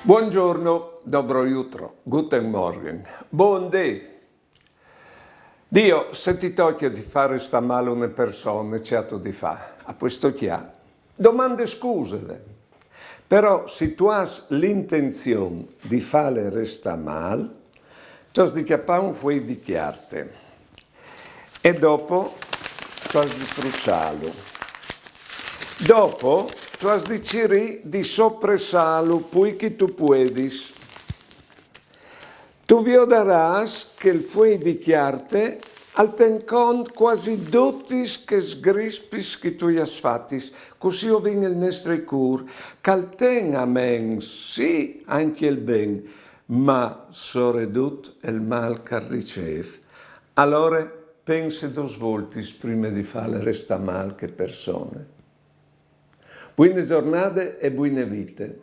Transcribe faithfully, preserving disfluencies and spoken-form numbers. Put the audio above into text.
Buongiorno, dobro jutro, guten Morgen, bundì. Dio, se ti tocje di fâ restâ mâl une persone, ce âstu di fâ? A pues tocjâ. Domande scuse. Però, se tu âs l'intenzion di fâle restâ mâl, tu âs di cjapâ un fuei di cjarte. E dopo tu âs di truçâlu. Dopo tu âs di cirî di sopressâlu plui che tu puedis. Tu viodarâs che il fuei di cjarte al ten cont cuasi dutis chês grispis che tu i âs fatis, cussì o vin il nestri cûr, che al ten a ment, sì, ancje il ben, ma soredut il mâl che al ricêf. Alore pense dôs voltis prime di fâle restâ mâl chê persone. Buine zornade e buine vite.